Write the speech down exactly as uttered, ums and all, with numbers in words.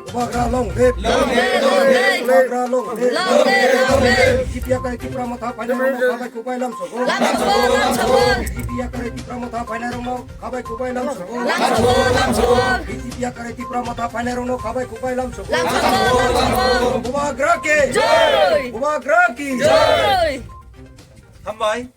Bubagra long live. Long live, long live. Bubagra long live. Long live, long live. B J P yakarwi Tipra Motha phainairokno khabai khukbai lamsogo. Lamsogo, lamsogo. B J P yakarwi Tipra Motha phainairokno khabai khukbai lamsogo. Lamsogo, lamsogo. B J P yakarwi Tipra Motha phainairokno khabai khukbai lamsogo. Lamsogo, lamsogo. Bubagra ki. Jai. Bubagra ki. Jai. Hambai.